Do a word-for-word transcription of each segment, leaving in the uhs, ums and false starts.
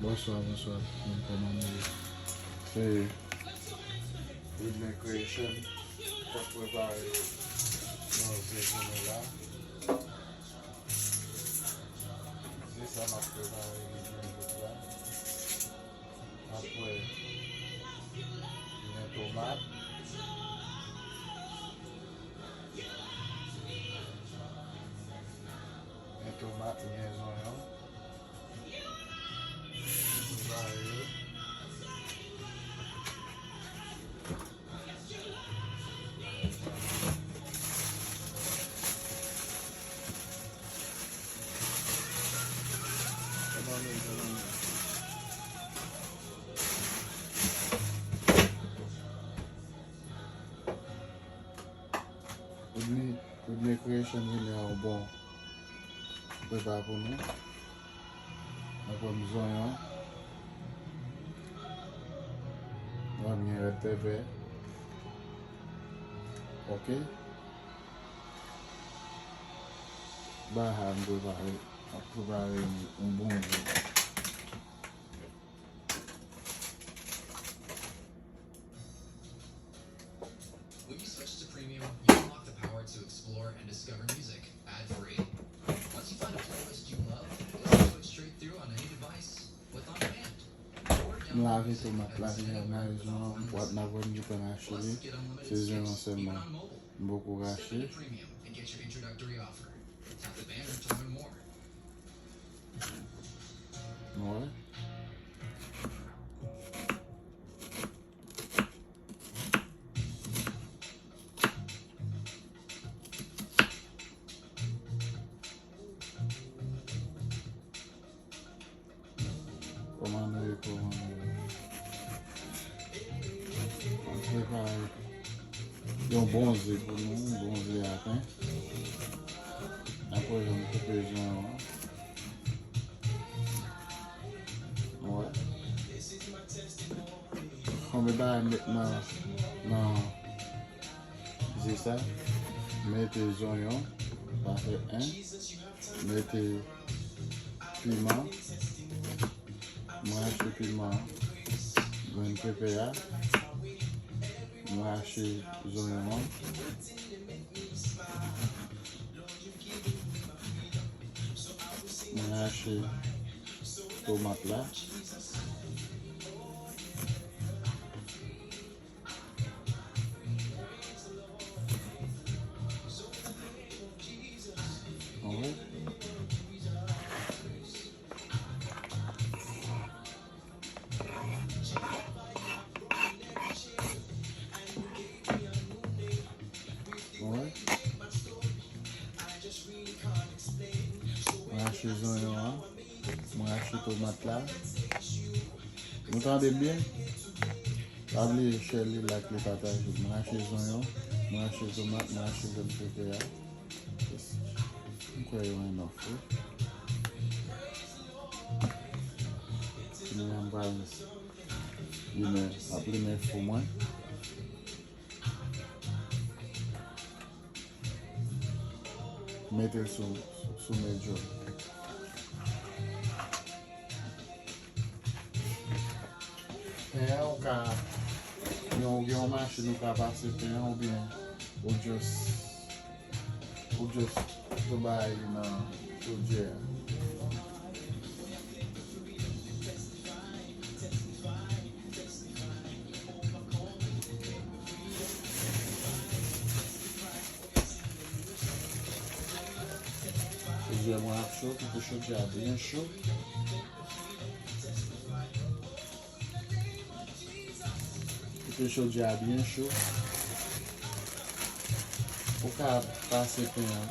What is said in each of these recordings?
Bonswa, bonswa, tout moun, kòman nou ye? Se Widner Creation k ap prepare manzè pou nou la. Se sa m ap prepare Widner jodi a. Apre, gen tomat. Gen tomat, gen zonyon. Prepare yo. Widner, Widner Creation vini a yon bon prepa pou nou. Mwen pran zonyon. Mwen gen rèd pèpè. Ok. Bagay sa m prepare, m ap prepare yon bon jan. When you switch to premium, you unlock the power to explore and discover music ad-free. Once you find a playlist you love, listen to it straight through on any device with On Demand. M lave tomat la, m lave zonyon, bwat nan vwèm ki pral rache li, se zonyon sèlman. M poko rache. Mwen. Kòman nou ye, kòman nou ye? Mwen prepare yon bon ze pou nou, yon bon ze a pen. Apre, jan m koupe zonyon an. Wè. Konbyen bagay m met nan, nan ze sa? Mete zonyon, sa fè en. Mete piman. Mwen rache piman an. Grenn pepè a. Mwen rache zonyon an. Mwen rache tomat la. Alright. Alright. Mwen rache zonyon an. Mwen rache tomat la. Nou tande m byen? Pa bliye share li, like li, pataje. Mwen rache zonyon, mwen rache tomat, mwen rache grenn pepè a. Yes. M kwè yo enough wi. Kounye a m pral limen, ap limen fou mwen. Mete l sou, sou medium. Pen an, ou ka, yon, ou gen yon machin, ou ka pase pen an, oubyen ou just, ou just tou bay li nan chodyè a. Chodyè mwen ap cho, kite chodyè a byen cho. Kite chodyè a byen cho. Ou ka pase pen an.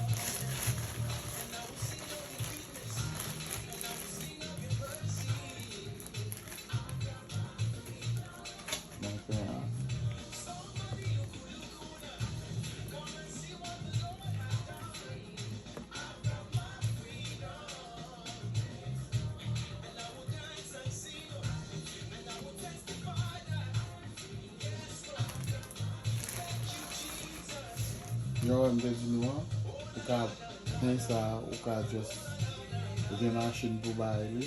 Nan pen an. Jan wè m te di nou an, ou ka pen sa, ou ka just Oubyen machin pou bay li,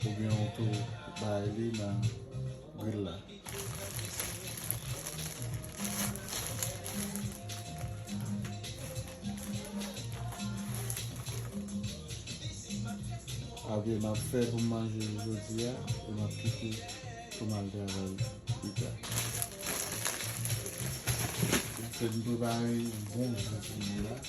oubyen ou tou bay li nan gril la. Apre m ap fè pou m manje jodi a, e m ap kite pou m al travay pita. Fè m prepare yon bon jan pou nou la.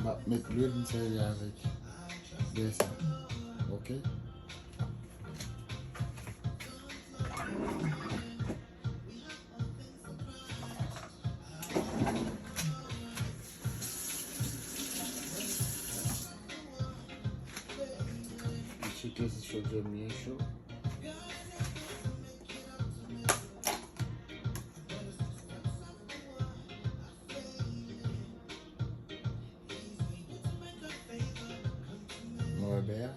M ap met lwil, m sèvi avèk de sa. Oke? M cheke si chodyè m byen cho. Nou wè bè a.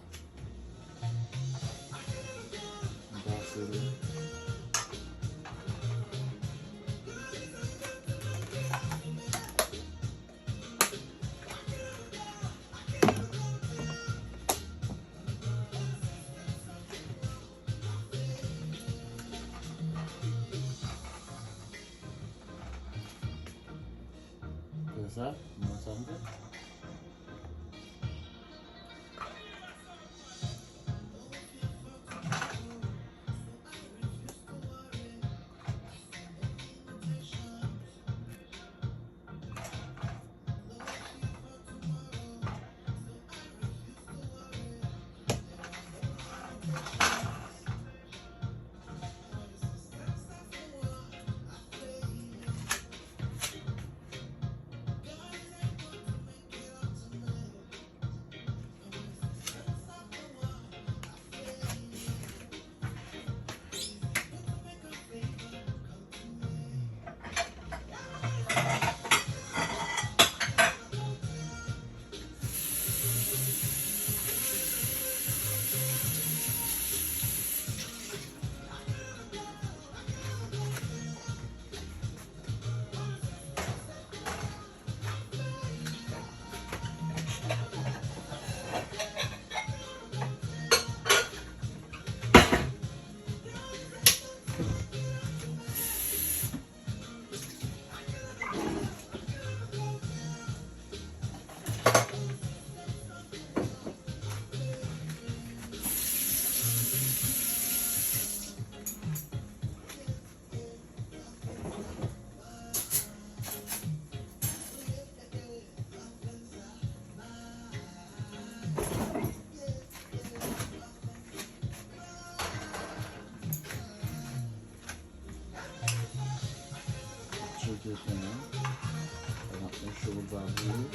M pase li. Fè sa, mwen sa m fè. Tcheke pen an. Pandan l cho pou l pa boule.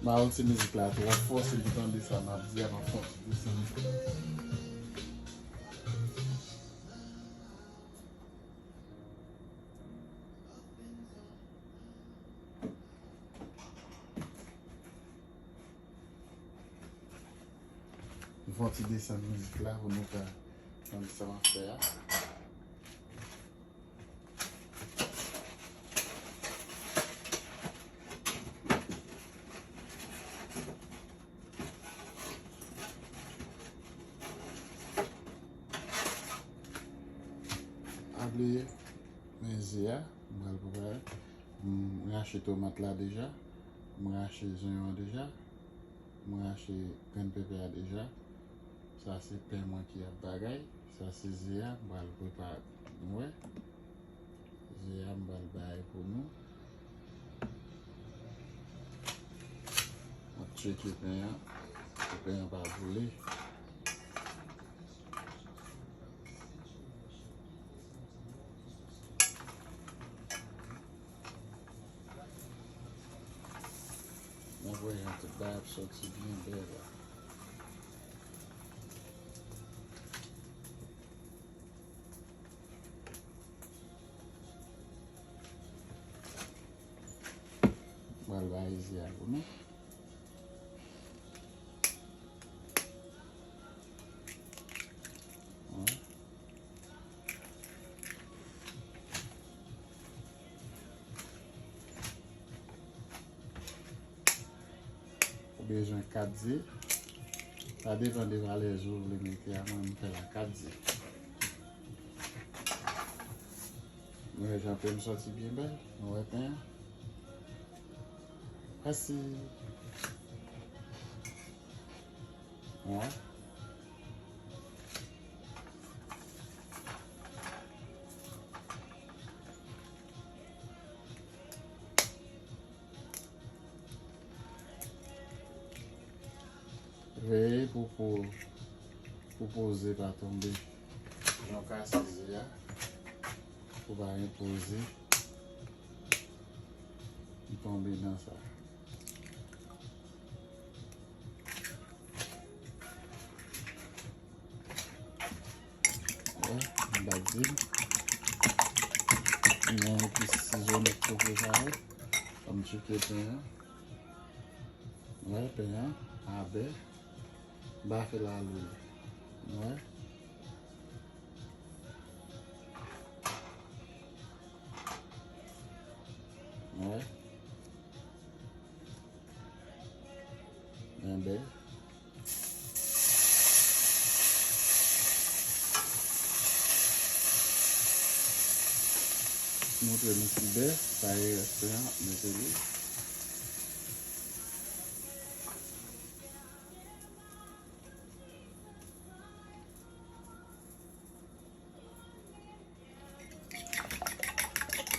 Ba yon ti mizik la twò fò, si nou tande sa m ap di a, m ap fè yon ti desann. Nou fè yon ti desann mizik la pou nou ka tande sa m ap fè a. Pa bliye, men ze a, m pral prepare. M rache tomat la deja. M rache zonyon an deja. M rache grenn pèpè a deja. Sa se pen mwen ki ap bagay. Sa se ze a, m pral prepare. Nou wè? Ze a, m pral bay pou nou. Tcheke pen an, pou pen an pa boule. N ap wè jan tout bagay ap sòti byen bèl la. Pral ba Ezi a pou nou. Wi. Ou bezwen kat ze. Sa depann de valè ze w vle mete a, mwen m fè l a kat ze. Nou wè jan pen m sòti byen bèl. Nou wè pen an. Fasil. Wi. Veye pou, pou, pou po ze pa tonbe. Jan w kase ze a, pou pa gen po ze ki tonbe nan sa. Wè, m bat ze l. M gen epis sizonnen k tou prepare. Fò m tcheke pen an. Wè, pen an abè. M pa fè l a lwil. Wè. Wè. Enben. Montre nou kouvè, sa e rès pen an, mete li.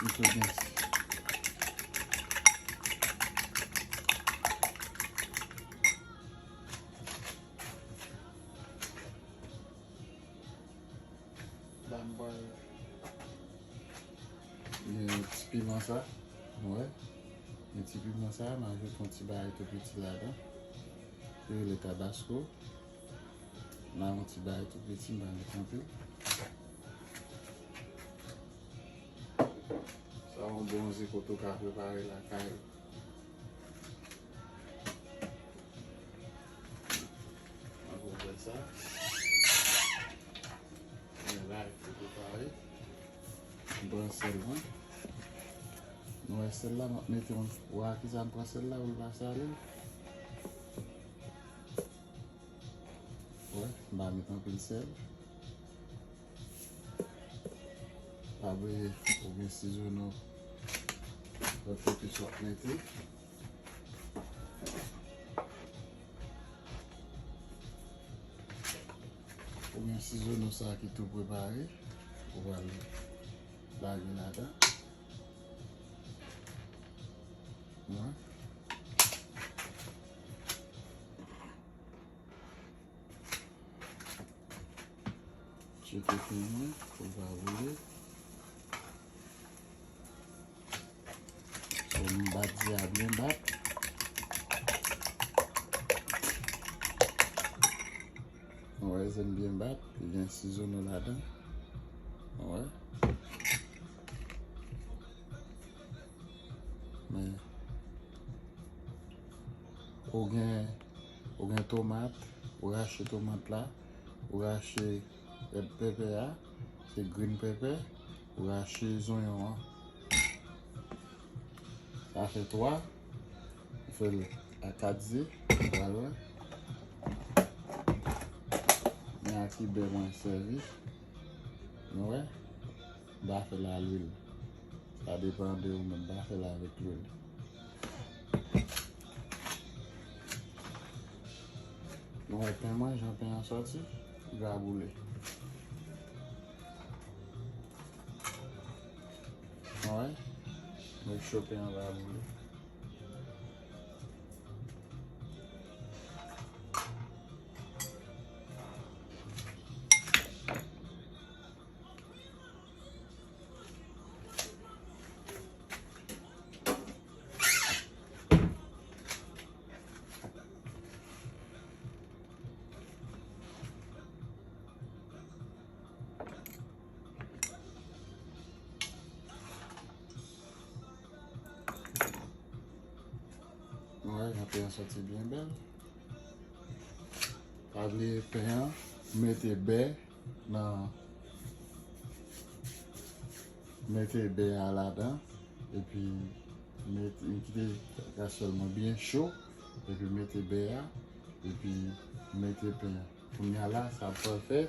Li tou byen. La m pral gen ti piman sa. Wè. Gen ti piman sa, m ajoute yon ti bagay tou piti ladan. Ki rele tabasko. M a yon ti bagay tou piti, m pa met anpil. Sa yon bon ze kote w ka prepare lakay ou. Ann fè sa. Men la, pou prepare. M pran sèl mwen. Nou wè sèl la, m ap mete yon. Ou wè kisa m pran sèl la, pou l pa sale l. Wè, m pa met anpil sèl. Pa bliye, ou gen sizonnen w, lòt epis w ap mete. Ou gen sizonnen w sa ki tou prepare, ou pral lage ladan. Wè. Tcheke pen mwen pou l pa boule. So, m bat ze a byen bat. Ou wè, ze m byen bat. Li gen sizonnen ladan. Ou wè. Men, ou gen, ou gen tomat, ou rache tomat la, ou rache rèd pèpè a, se green pepper, ou rache zonyon an. Sa fè twa, ou fè l a kat ze, ou pral wè. Men a ki bè mwen sèvi. Nou wè? M pa fè l a lwil. Sa depann de ou menm, pa fè l avèk lwil. Nou wè pen mwen, jan pen an sòti, li pa boule. Nou wè? Make sure pen an pa boule. Pen an soti byen bèl. Pa bliye pen an, mete bè nan, mete bè a ladan, epi mete, kite kastròl mwen byen cho, epi mete bè a, epi mete pen an. Kounye a la, sa m pral fè,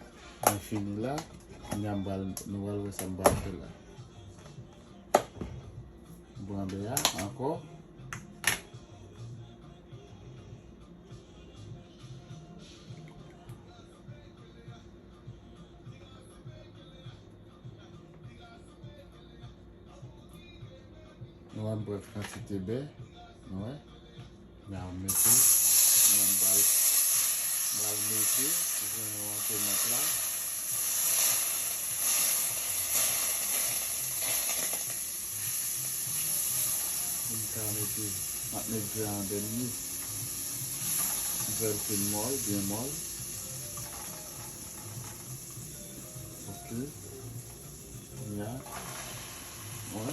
mwen fini la, kounye a m pral, nou pral wè sa m pral fè la. M pran bè a ankò. Nou wè m pran kantite bè, nou wè. N a mete, n a bal, n a mete, jwenn yon tomat la. M ka mete, m ap met gran an dènye. M fè l fin mòl, byen mòl. Ok. Kounye a, wè.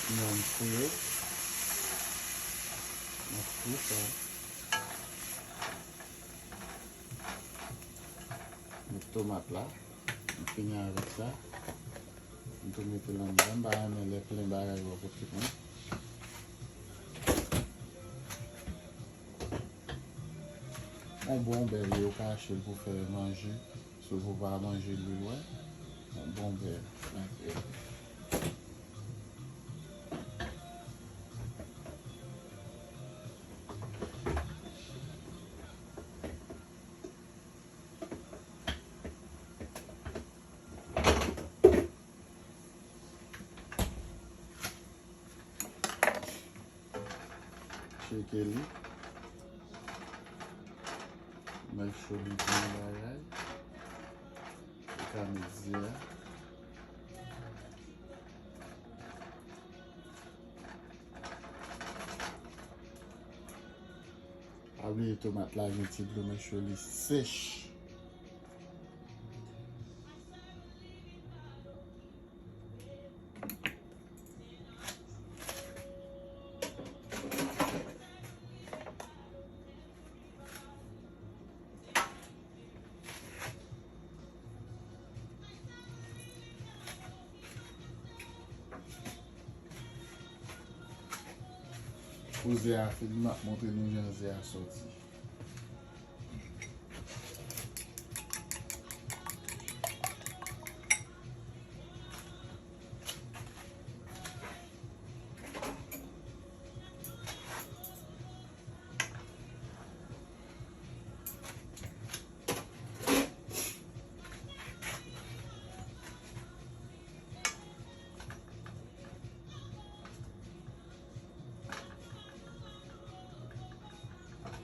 Kounye a, m fouye. M ap fouye sa. Met tomat la. M fini avèk sa. M tou mete l anndan. M pa renmen lè plen bagay yo pote pran. Yon bon bè, yo ka achte l pou fè manje. Si w pa manje lwil, wè. Yon bon bè. Tcheke li. Make sure li byen bagay. Ou ka met zye a. Pa bliye tomat la gen ti dlo, make sure li sèch. Pou ze a fin, m ap montre nou jan ze a soti.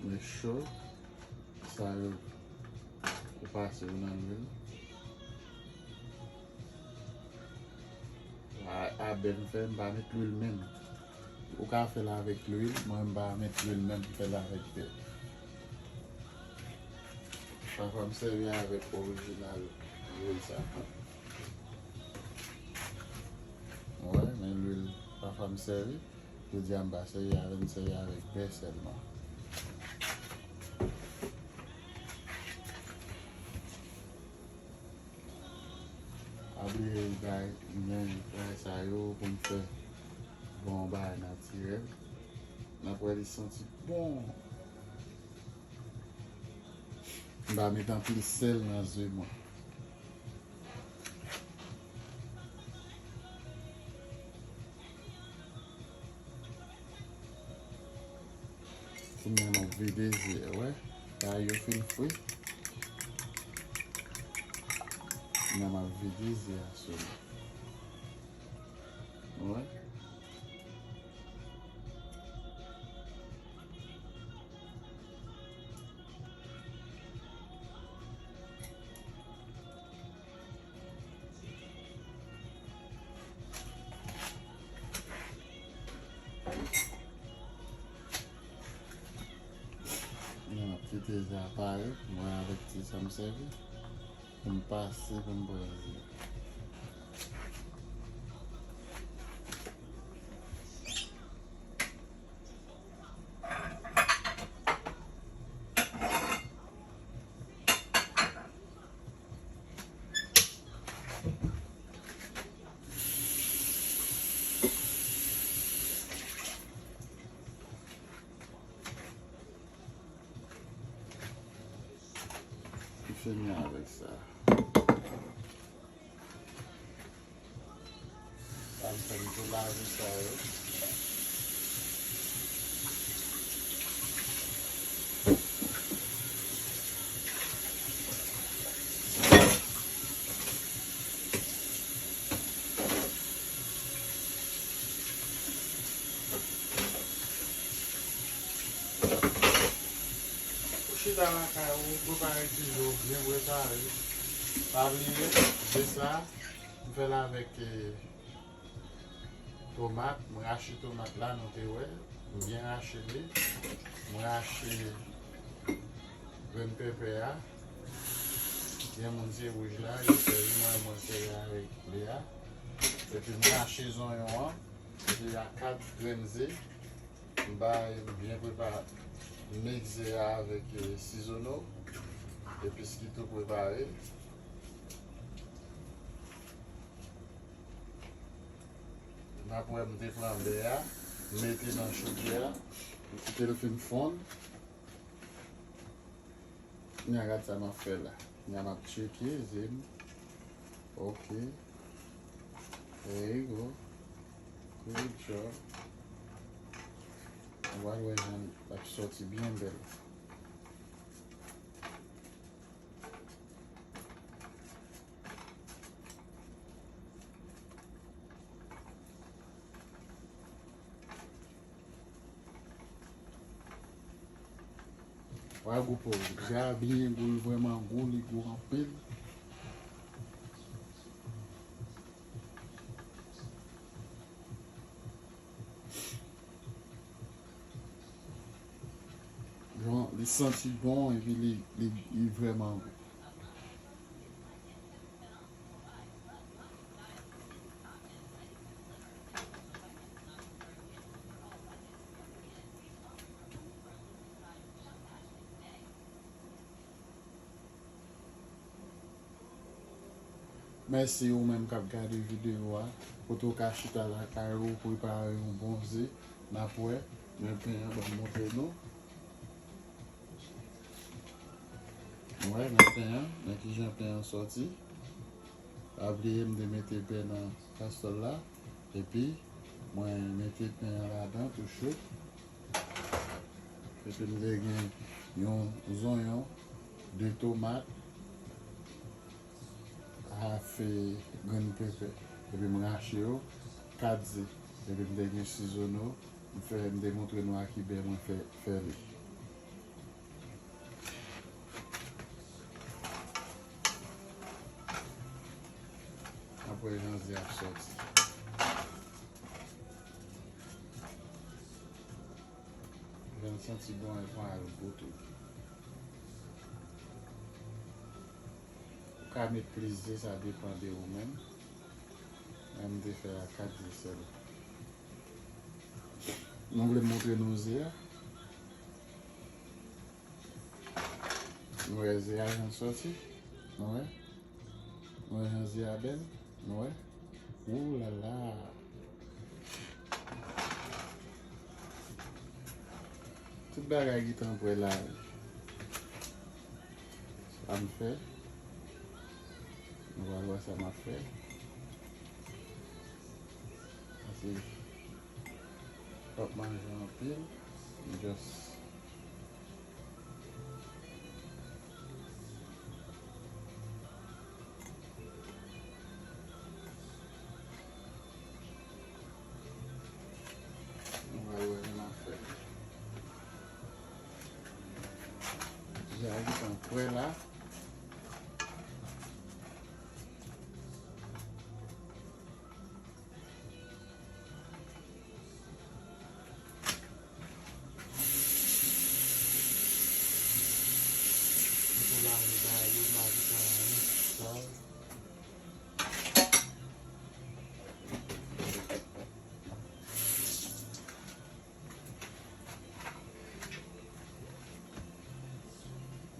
Make sure sa yo, ou pase yo nan lwil. A, a bè m fè, m pa met lwil menm. Ou ka fè l avèk lwil, mwen m pa met lwil menm, m fè l avèk bè. Pafwa m sèvi avèk orijinal lwil sa. Wè, men lwil pafwa m sèvi. Jodi a m pa sèvi avè l, m sèvi avèk bè sèlman. Pa bliye bay, men bay sa yo pou m fè bon bagay natirèl. N ap wè li santi bon. M pa met anpil sèl nan ze mwen. Kounye a m ap vide ze a, wè. Kay yo fin fri. Kounye a m ap vide ze a sou li. Wè. N ap kite ze a pare, mwen avèk ti sa m sèvi. Pou m pase, pou m pran ze. Fini avèk sa. Sa m fè m tou lave sa yo. Ou chita lakay ou, prepare ti je w byen prepare. Pa bliye, je sa, m fè l avèk, eh, tomat. M rache tomat la, nou te wè. M byen rache li. M rache grenn pèpè a. Gen moun se wouj la, yo sèvi, mwen, mwen sèvi avèk vè a. Epi m rache zonyon an. Ze a, kat grenn ze. M bay, m byen prepare. M mix ze a avèk, eh, sizono, epis ki tou prepare. N ap wè m te pran bè a, m mete nan chodyè a, m kite l fin fonn. Kounye a gad sa m ap fè la. Kounye a m ap tcheke ze m. Ok. There you go. Good job. Ou pral wè jan l ap sòti byen bèl. Wa gou pou ou. Ze a byen gou, li vrèman gou, li gou anpil. Bon, li santi bon epi li, li, li vrèman bon. Mèsi ou menm k ap gade videyo a. Kote w ka chita lakay ou, prepare yon bon ze. N ap wè. Men pen an, ban m montre nou. Wè, men pen an, men kijan pen an sòti. Pa bliye m te mete bè nan kastòl la. Epi, mwen mete pen an ladan tou cho. Epi m te gen yon zonyon, de tomat, afe grenn pèpè. Epi m rache yo, kat ze. Epi m te gen sizono, m fè, m te montre nou a ki bè mwen fè, fè li. Apre jan ze ap sòti. Jan l santi bon, e pran al gou tou. Ou ka met plis ze, sa depann de ou menm. Mwen, m te fè a kat ze sèl. Nou vle montre nou ze a. Nou wè ze a jan sòti. Nou wè. Nou wè jan ze a bèl. Nou wè. Ou la la. Tout bagay gentan prè la. Sa m fè. Nou pral wè sa m ap fè. Pase, p ap manje anpil. M just Nou pral wè jan n ap fè. Ze a gentan prè la.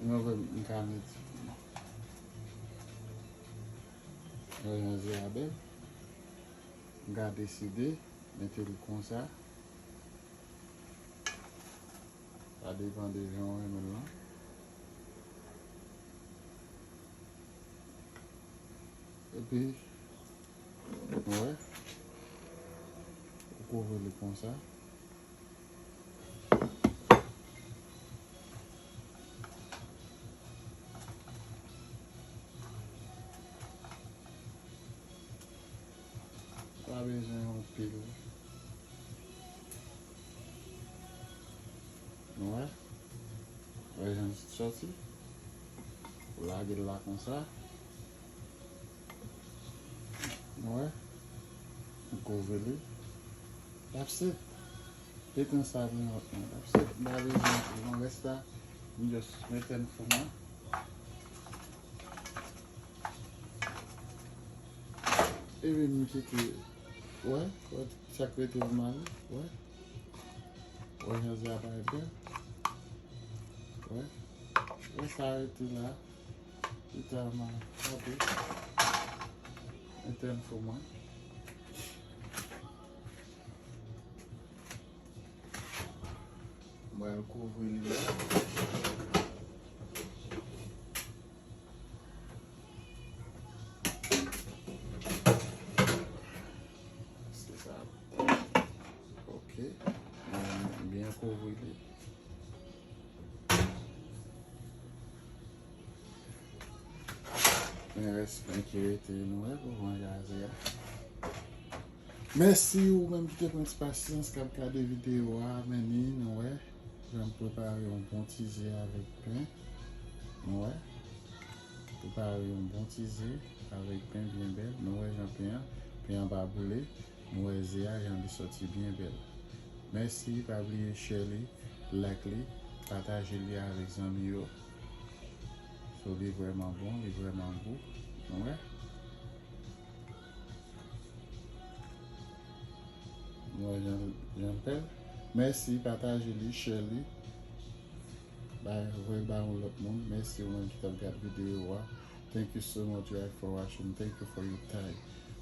Mwen vle m ka met. Mwen jan ze a bèl. M ka deside mete l konsa. Sa depann de jan w renmen l lan. Epi, nou wè, ou kouvri li konsa. Pa bezwen anpil. Nou wè? Wè jan l soti? Ou lage l la konsa. Nou wè? Ou kouvri li. That's it. Etan sa pou yon lòt moun. That's it. M pa bezwen anpil. Bon, rès la, m just mete l fou mwen. Epi m kite, wè, wè sa k rete pou mari, wè. Wè jan ze a parèt bèl. Wè. Wè sa rete la. Literalman, ok. Mete l fou mwen. Mwen kouvri li la. Se sa. Ok. Mwen byen kouvri li. Men rès mwen ki rete, nou wè, pou manje a ze a. Mèsi ou menm ki te pran ti pasyans k ap gade videyo a, men ni, nou wè. Jan m prepare yon bon ti ze avèk pen. Nou wè. Prepare yon bon ti ze avèk pen byen bèl. Nou wè jan pen an, pen an pa boule. Nou wè ze a jan li soti byen bèl. Mèsi, pa bliye share li, like li, pataje li avèk zanmi yo. So, li vrèman bon, li vrèman gou. Nou wè? Nou wè jan, jan l bèl. Mèsi, pataje li, share li. Bay, voye ba yon lòt moun. Mèsi ou menm ki t ap gad videyo a. Thank you so much, guys, for watching. Thank you for your time.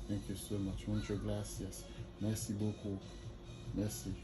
Thank you so much. Muchas gracias. Merci beaucoup. Mèsi.